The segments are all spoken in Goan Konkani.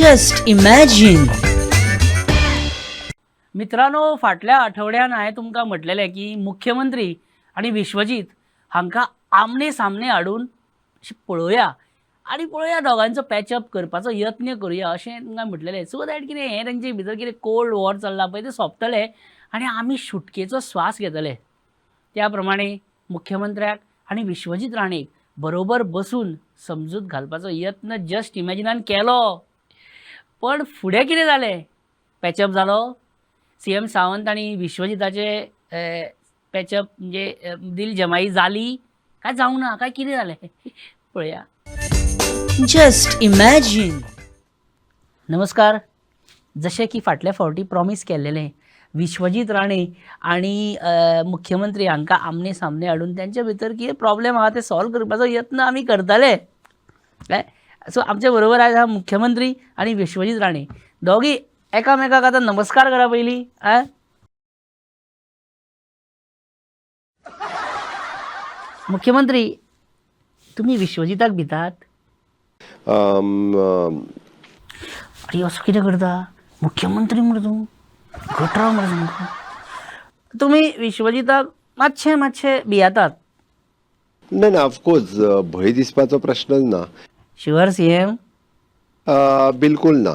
Just imagine. मित्रांनो, फाटल्या आठवड्यान हांवें तुमकां म्हटलेलें की मुख्यमंत्री आनी विश्वजीत हांकां आमने सामने हाडून अशें पळोवया आनी पळोवया दोगांचो पॅचअप करपाचो यत्न करुया अशें तुमकां म्हटलेलें. सो that कितें हें तेंचे भितर कितें कोल्ड वॉर चल्लां पळय तें सोंपतलें आनी आमी सुटकेचो स्वास घेतले. त्या प्रमाणे मुख्यमंत्र्याक आनी विश्वजीत राणेक बरोबर बसून समजूत घालपाचो यत्न जस्ट इमॅजिनान केलो. पण फुडें कितें जालें? पॅचअप जालो? सी एम सावंत आनी विश्वजिताचे पॅचअप म्हणजे दिल जमाई जाली काय जावंक ना काय कितें जालें पळया. Just imagine. नमस्कार. जशें की फाटल्या फावटी प्रॉमीस केल्लेलें, विश्वजीत राणे आनी मुख्यमंत्री हांकां आमने सामने हाडून तेंचे भितर कितें प्रॉब्लेम आहा ते सॉल्व करपाचो यत्न आमी करतले. काय सो आमचे बरोबर आयज आहा मुख्यमंत्री आनी विश्वजीत राणे. दोगी एकामेकाक आतां नमस्कार करा पयलीं. आं, मुख्यमंत्री, तुमी विश्वजिताक भितात? अम, अम, अरे, असो कितें करता मुख्यमंत्री मरे तूं? गटराव मरे सामको. तुमी विश्वजिताक मातशें मातशें भियेतात? ना ना, ऑफकोर्स भंय दिसपाचो प्रश्नच ना. शुअर सी एम? बिलकुल ना.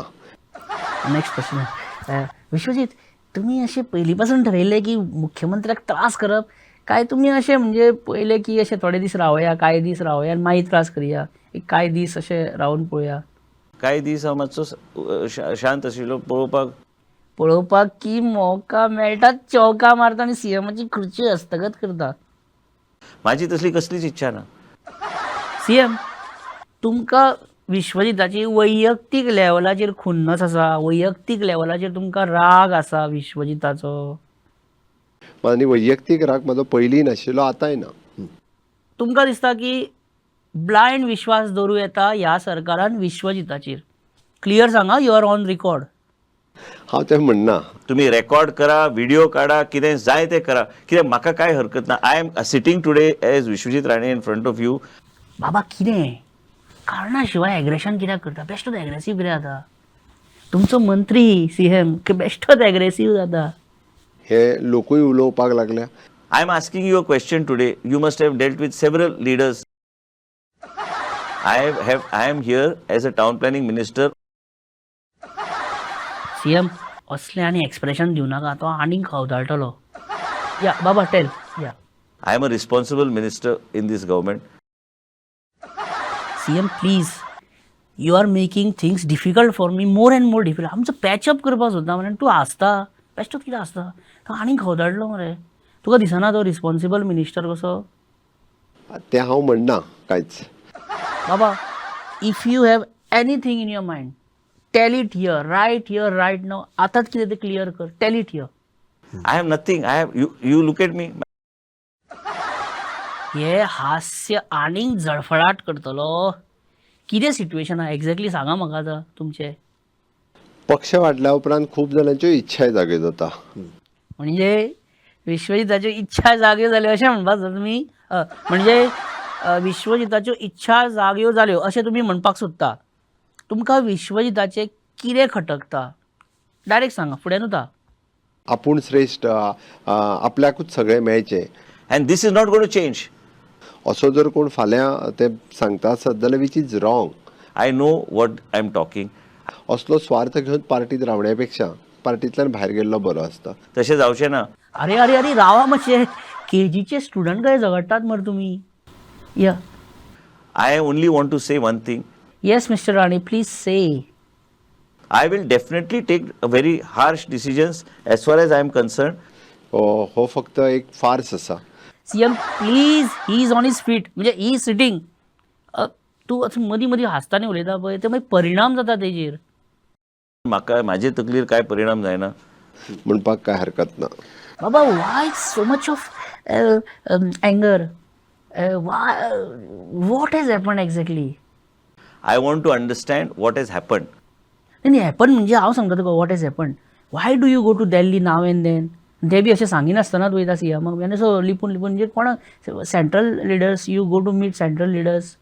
Next question. विश्वजीत, तुमी अशें पयलीं पासून ठरयल्लें की मुख्यमंत्र्याक त्रास करप, काय तुमी अशें म्हणजे पयलें की अशें थोडे दीस रावया, कांय दीस रावया आनी मागीर त्रास करया, एक कांय दीस अशें रावन पळोवया? कांय दीस हांव मातसो शांत आशिल्लो पळोवपाक. पळोवपाक की मोका मेळटा चौका मारता आनी सी एमाची खुर्ची हस्तगत करता. म्हाजी तसली कसलीच इच्छा ना. सी एम, तुमकां विश्वजिताची वैयक्तीक लेवलाचेर खुन्नस आसा? वैयक्तीक लेवलाचेर तुमकां राग आसा विश्वजिताचो? आनी वैयक्तीक राग म्हजो पयलीं नाशिल्लो, आतांय ना. तुमकां दिसता की ब्लायंड विश्वास दवरूं येता ह्या सरकारान विश्वजिताचेर? क्लियर सांगा, you are on record. हांव तें म्हणना. तुमी रेकॉर्ड करा, व्हिडिओ काडा, कितें जाय तें करा. कित्याक म्हाका कांय हरकत ना. I am sitting today as Vishwajit Rane in front of you. बाबा, कितें कारणा शिवाय एग्रेशन कित्याक करता? बेश्टोच एग्रेसीव कित्याक जाता तुमचो मंत्री सी एम? बेश्टोच एग्रेसीव जाता. हे लोकूय उलोवपाक लागल्या. I am asking you a question today. You must have dealt with several leaders. I am here as a town planning minister. C M, असलें आनी एक्सप्रेशन दिवं नाका, तो आनीक खवदळटलो. या बाबा, tell yeah. I am a responsible minister in this government. C M, please, you are making things difficult for me, more and more difficult. आमचो पॅचअप करपाक सोदता मरे आनी तूं हांसता. बेश्टोच कितें हांसता? तो आनीक खवदळटलो मरे. तुका दिसना तो रिस्पॉन्सिबल मिनिस्टर कसो? तें हांव म्हणना कांयच. बाबा, if you have anything in your mind, tell it here, right here, right now. आतांच कितें तें क्लियर कर. Tell it here. I have nothing. I have you you look at me. हे हास्य आनीक जळफळाट करतलो. कितें सिट्युएशन आहा एक्झॅक्टली सांगा म्हाका आतां तुमचें. पक्ष वाडल्या उपरांत खूब जाणांच्यो इच्छाय जाग्यो जाता. म्हणजे विश्वजिताच्यो इच्छा जाग्यो जाल्यो अशें म्हणपाक सोदता तुमी? म्हणजे विश्वजिताच्यो इच्छा जाग्यो जाल्यो अशें तुमी म्हणपाक सोदता? तुमकां विश्वजिताचें कितें खटकता, डायरेक्ट सांगा, फुडें वता. आपूण श्रेश्ठ, आपल्याकूच सगळें मेळचें. And this is not gonna change. असो जर कोण फाल्यां ते सांगता आसत जाल्यार, which is wrong. I know what I am talking. असलो स्वार्थ घेवन पार्टीत रावण्या पेक्षा पार्टींतल्यान भायर गेल्लो बरो आसता. तशें जावचें ना. अरे अरे अरे, रावा मातशें. केजीचे स्टुडंट काय झगडटात मरे तुमी? या. I only want to say one thing. Yes, Mister Rane, please say. I will definitely take very harsh decisions as far as I am concerned. हो फक्त एक फार्स आसा. C M, please, he is on his feet, म्हणजे he is sitting. तूं असो मदीं मदीं हांसता आनी उलयता पळय, ते मागीर परिणाम जाता तेजेर. म्हाका म्हाजे तकलीर कांय परिणाम जायना. म्हणपाक कांय हरकत ना. बाबा, why so much of anger? Why? What has happen exactly? I want to understand what has happen. नाही, हॅपन म्हणजे हांव सांगता तुका what has happen. Why do you go to Delhi now and then? ते बी अशें सांगिनासतना वयता सी एमाक आनी असो लिपून लिपून, म्हणजे कोणाक, central leaders, you go to meet central leaders.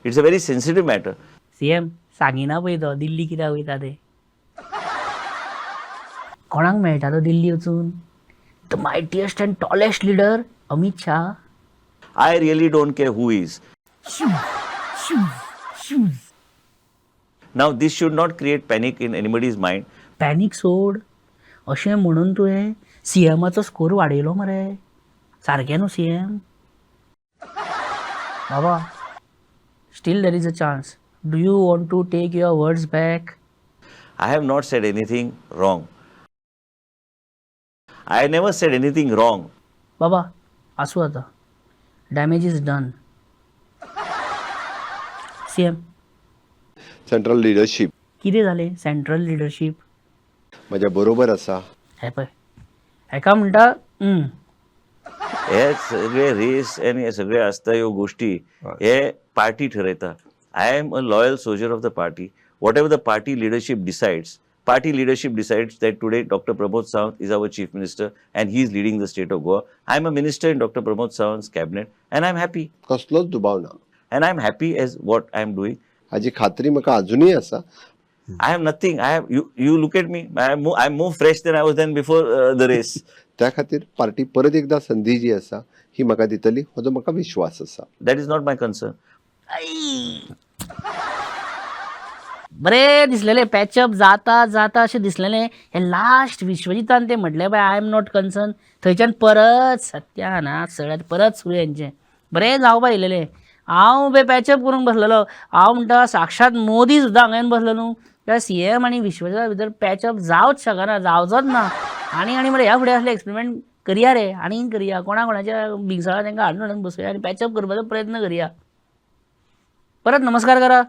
It's a very sensitive matter. C M, सांगिना पळय तो दिल्ली कित्याक वयता ते. कोणाक मेळटा तो दिल्ली वचून? The mightiest and tallest leader Amit Shah. I really don't care who is. Now this should not create panic in anybody's mind. Panic सोड अशें म्हणून तुवें सी एमाचो स्कोर वाडयलो मरे. सारकें न्हू सी एम बाबा? Still there is a chance. Do you want to take your words back? I have not said anything wrong. I never said anything wrong. बाबा आसूं आतां, damage is done. C M, central leadership कितें जालें सेंट्रल लिडरशीप? म्हज्या बरोबर आसा. हें पळय, हेका म्हणटा हे सगळे रेस आनी हे सगळे आसता ह्यो गोश्टी हे party ठरयता. I am a loyal soldier of the party. Whatever the party leadership decides, party leadership decides that today Doctor Pramod Sawant is our chief minister and he is leading the state of Goa. I am a minister in Doctor Pramod Sawant's cabinet and I am happy. कसलोच दुबाव ना. And I am happy as what I am doing. हाजी खात्री म्हाका अजुनूय आसा. I have nothing. I have you. You look at me. I am more fresh than I was then before the race. त्या खातीर पार्टी परत एकदां संदी जी आसा ही म्हाका दितली हो जो म्हाका विश्वास आसा. That is not my concern. बरें दिसलेलें पॅचअप जाता जाता अशें दिसलेलें. हें लास्ट विश्वजितान तें म्हटलें पळय, I am not concern, थंयच्यान परत सत्यानाश सगळ्यात परत सुरू हेंचें. बरें जावपा येयलेलें. हांव बे पॅचअप करूंक बसलेलो. हांव म्हणटा साक्षात मोदी सुद्दां हांगा येवन बसलो न्हू, त्या सी एम आनी विश्वजिता भितर पॅचअप जावच शकना, जावचोच ना. आनी आनी म्हळ्यार ह्या फुडें असले एक्सपेरिमेंट करया रे, आनी करया, कोणा कोणाच्या बिंगसाळा तांकां हाडून हाडून बसोवया आनी पॅचअप करपाचो प्रयत्न करया. परत नमस्कार करा.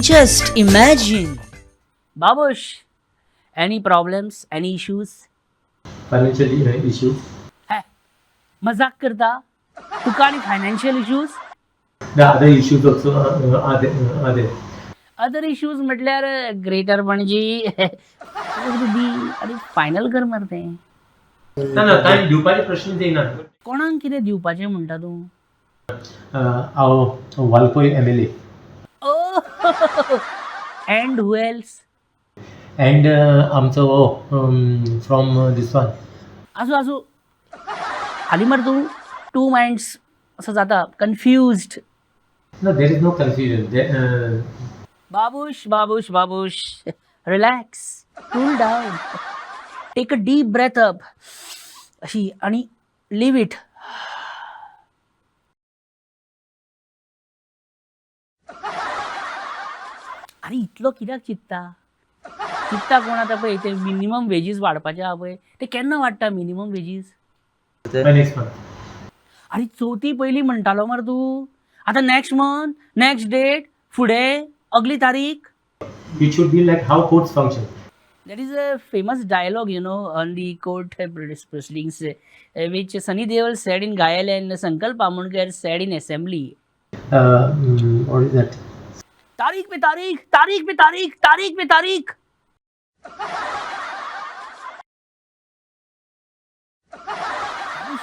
Just imagine. Babush, any problems, any issues? Financial issues. मजाक करता तुका आनी financial issues? The other issues also are there, are there. Other issues म्हटल्यार ग्रेटर पणजी दी आनी फायनल कर मरे तें. ना ना, कांय दिवपाचे प्रश्न येना. कोणाक कितें दिवपाचें म्हणटा तूं? हांव Valpoi M L A. Oh, and who else? And आमचो फ्रॉम दीस वन. आसूं आसूं, हालीं मरे तूं टू मायंड्स असो जाता, कन्फ्युज्ड. ना, there is no confusion. Babush, Babush, Babush, relax, cool down, take a deep breath up अशी आणि लिव्ह it. अरे इतलो कित्याक चिंत्ता? चिंत्ता कोण आतां पळय ते मिनिमम वेजीस वाडपाचे आहा पळय, ते केन्ना वाडटा मिनिमम वेजीस? Next month. अरे चवथी पयलीं म्हणटालो मरे तूं, आतां नेक्स्ट मंथ, नेक्स्ट डेट, फुडें अगली तारीख. It should be like how courts function. There is a famous dialogue, on the court proceedings, which Sunny Deol said in Ghayal and Sankalp Amonkar said in Assembly. What is that? तारीख पे तारीख, तारीख पे तारीख, तारीख पे तारीख.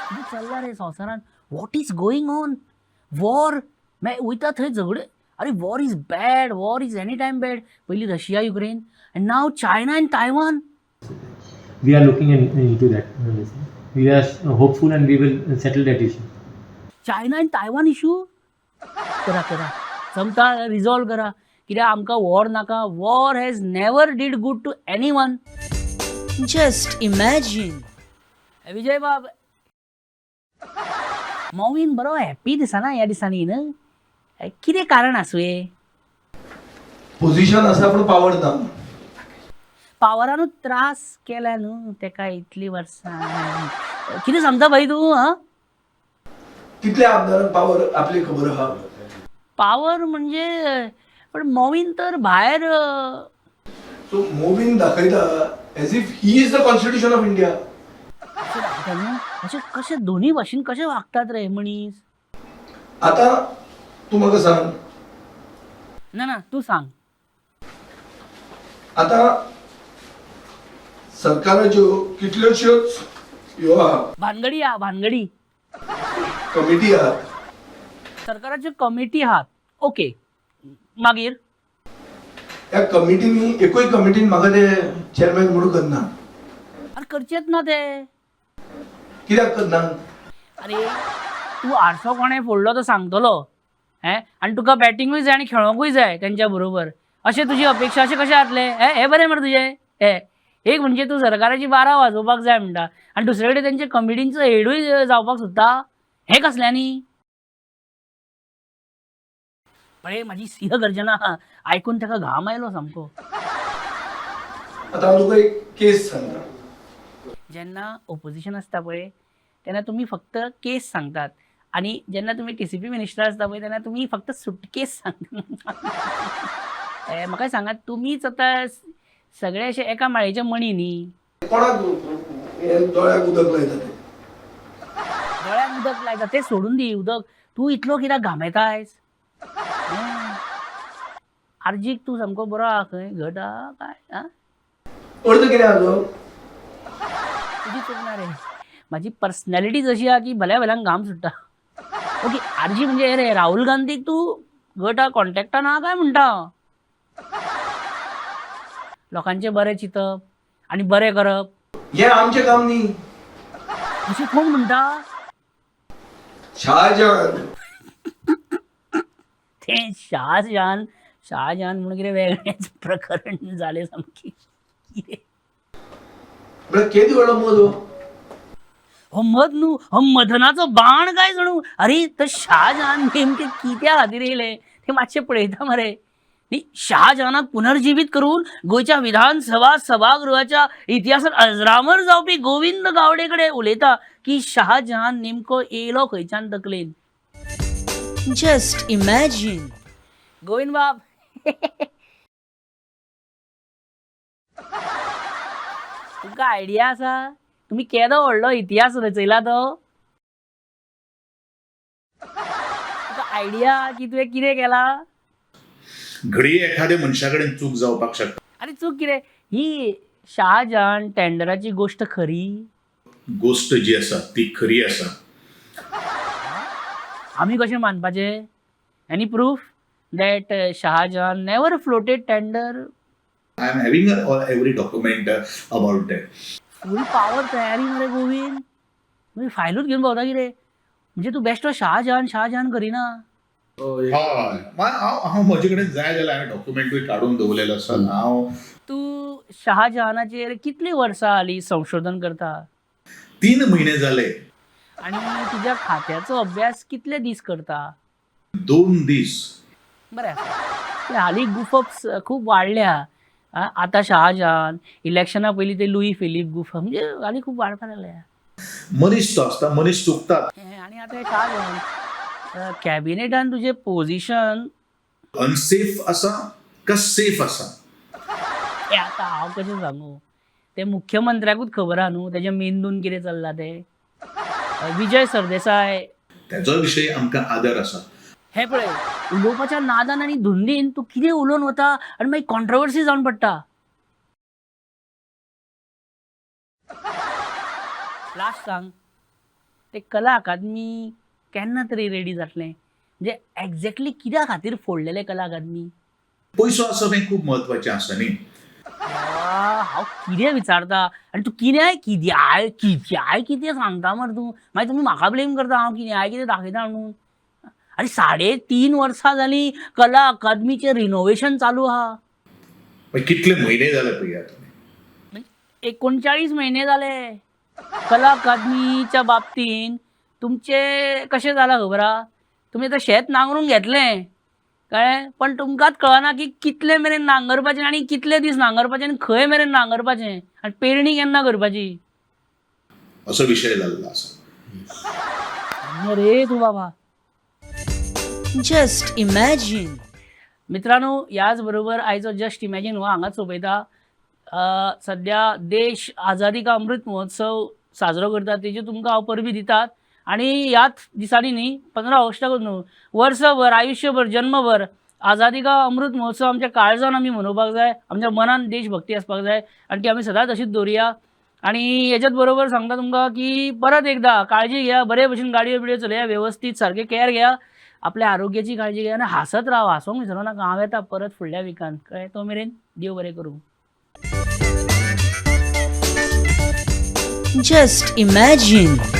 कितें चल्लां रे संवसारांत? What is going on? War मागीर वयता थंय झगडे. अरे war is bad, war is any time bad. पयलीं Russia Ukraine and now China and Taiwan. We are looking into that. We are hopeful and we will settle that issue. China and Taiwan issue करा करा, जमता रिजॉल्व करा. कित्याक आमकां वॉर नाका. War has never did good to anyone. Just imagine. Vijay बाब, मॉवीन बरो हॅप्पी दिसना ह्या दिसांनी न्हू, कितें कारण आसुये? पोझिशन आसा पूण पावर ना. पावरानूच त्रास केला न्हू तेका इतलीं वर्सां. कितें सांगता भाई तूं? आं, कितल्या आमदारांक पावर आपली खबर आहा. पावर म्हणजे पण मॉवीन तर भायर सो मोबीन दाखयता as if he is the constitution of India. अशें दाखयता न्हू. अशें कशें दोनी भाशेन कशें वागतात रे मनीस? आतां तूं म्हाका सांग. ना ना, तूं सांग. आतां सरकाराच्यो कितल्योश्योच ह्यो आहा भानगडी आ भानगडी कमिटी आहात. सरकाराच्यो कमिटी आहात, ओके, मागीर ह्या कमिटींनी, एकूय कमिटीन म्हाका ते चेअरमॅन म्हणून करना. आरे, करचेच ना ते. कित्याक करना? अरे, तूं आरसो कोणें फोडलो तो सांगतलो हें, आनी तुका बॅटिंगूय जाय आनी खेळोंकूय जाय तेंच्या बरोबर, अशें तुजी अपेक्षा. अशें कशें जातलें? हें हें बरें मरे तुजें. हें एक म्हणजे तूं सरकाराची 12 वाजोवपाक जाय म्हणटा आनी दुसरे कडेन तेंचे कमिटींचो हेडूय जावपाक सोदता, हें कसल्यांनी? पळय, म्हाजी सिंह गर्जना आयकून ताका घाम आयलो सामको. आतां हांव तुका एक केस सांगता. जेन्ना ओपोजिशन आसता पळय तेन्ना तुमी फक्त केस सांगतात आनी जेन्ना तुमी टीसीपी मिनिस्टर आसता पळय तेन्ना तुमी फक्त सुटकेस सांगता. म्हाका सांगात, तुमीच आतां सगळे अशे एका माळयेचे मणी न्ही? कोणाक हे दोळ्याक उदक लायता ते? दोळ्याक उदक लायता ते सोडून दी उदक, तूं इतलो कित्याक घामेता आयज? आर्जीक तूं सामको बरो आहा खंय, घट आहा काय? आं? अर्थ कितें आहा तो? तुजी चूक ना रे, म्हाजी पर्सनॅलिटी जशी आहा की भल्या भल्यांक घाम सुट्टा. ओके, आरजी म्हणजे हे रे, राहुल गांधीक तूं गट कॉन्टेक्टान आहा काय म्हणटा? लोकांचें बरें चिंतप आनी बरें करप. हें आमचें काम न्ही. अशें कोण म्हणटा? शाहजहान. तें शाहजहान शाहजहान म्हणून कितें वेगळेंच प्रकरण जालें सामकें कितें. म्हळ्यार केदी व्हडलो मद हो. हो मद न्हू, हो मदनाचो बाण काय जणू. अरे, तर शाहजहान नेमके कित्या खातीर येयले ते मातशें पळयता मरे न्ही. शाहजहानाक पुनर्जिवीत करून गोंयच्या विधानसभा सभागृहाच्या इतिहासात अजरामर जावपी गोविंद गावडे कडेन उलयता की शाहजहान नेमको येयलो खंयच्यान तकलेन. Just imagine. Govind बाब, तुमकां आयडिया आसा तुमी केदो व्हडलो इतिहास रचयला तो? तुका आयडिया की तुवें कितें केलां? घडये एखाद्या मनशा कडेन चूक जावपाक शकता. आनी चूक कितें ही शाहजहान टेंडराची गोश्ट खरी? गोश्ट जी आसा ती खरी आसा. आमी कशें मानपाचें? Any proof that Shahjahan never floated tender? I am having every document about that. Full power तयारी मरे गोविंद, म्हणजे फायलूच घेवन भोंवता कितें? म्हणजे तूं बेश्टो शाहजहान शाहजहान करिना. हय, हांव हांव म्हजे कडेन जाय जाल्यार हांवें डॉक्युमेंटूय काडून दवरलेलो आसा हांव. तूं शाहजहानाचेर कितलीं वर्सां जालीं संशोधन करता? 3 म्हयने जाले. आनी तुज्या खात्याचो अभ्यास कितले दीस करता? 2 दीस. बरें आसा. ते हालीं गुफप्स खूब वाडल्या. आतां शाहजहान, इलेक्शना पयलीं ते लुई फिलीप गुफ, म्हणजे हालीं खूब वाडपाक लागल्या. मनीस तो आसता, मनीस चुकतात. हें, आनी आतां हे शाहजहान कॅबिनेटान तुजें पोजिशन अनसेफ आसा का सेफ आसा? हें आतां हांव कशें सांगू? तें मुख्यमंत्र्याकूच खबर आहा न्हू तेज्या मेंदून कितें चल्लां तें. विजय सरदेसाय. तेजो विशय आमकां आदर आसा. हें पळय, उलोवपाच्या नादान आनी धुंदीन तूं कितें उलोवन वता आनी मागीर कॉन्ट्रवर्सी जावन पडटा. लास्ट सांग, ते कला अकादमी केन्ना तरी रेडी जातलें? म्हणजे एग्जॅक्टली कित्या खातीर फोडलेलें कला अकादमी? पयसो आसप हें खूब म्हत्वाचें आसा न्ही. देवा, हांव कितें विचारता आनी तूं कित्याय कित्याय कित्याय कितें सांगता मरे तूं. मागीर तुमी म्हाका ब्लेम करता हांव कित्याय कितें दाखयता म्हणून. आनी 3.5 वर्सां जालीं कला अकादमीचें रिनोवेशन चालू आहा. मागीर कितले म्हयने जाले पळयात तुमी. 39 म्हयने जाले. कला अकादमीच्या बाबतीन तुमचें कशें जालां खबर आहा? तुमी आतां शेत नांगरून घेतलें, कळ्ळें, पण तुमकांच कळना की कितले मेरेन नांगरपाचें आनी कितले दीस नांगरपाचें आनी खंय मेरेन नांगरपाचें आनी पेरणी केन्ना करपाची. असो विशय जाल्लो आसा. रे तूं बाबा. Just imagine. मित्रांनो, याच बरोबर आयचो जस्ट इमॅजीन हो हांगाच सोंपयता. सध्या देश आझादी का अमृत महोत्सव साजरो करता, तेजी तुमकां हांव परबीं दितात आनी ह्याच दिसांनी न्ही, 15 ऑगस्टाकूच न्हू, वर्सभर, आयुश्यभर, जन्मभर आझादी का अमृत महोत्सव आमच्या काळजान आमी मनोवपाक जाय. आमच्या मनान देशभक्ती आसपाक जाय आनी ती आमी सदांच अशीच दवरुया. आनी हेच्याच बरोबर सांगता तुमकां की परत एकदा काळजी घेया, बरे भशेन गाडयो बिडयो चलया, वेवस्थीत सारके कॅर घेया. आपल्या आरोग्याची काळजी घेया आनी हांसत रावा, हांसोंक विसरूं नाका. हांव येता परत फुडल्या विकान, कळ्ळें? तो मेरेन देव बरें करूं. Just imagine.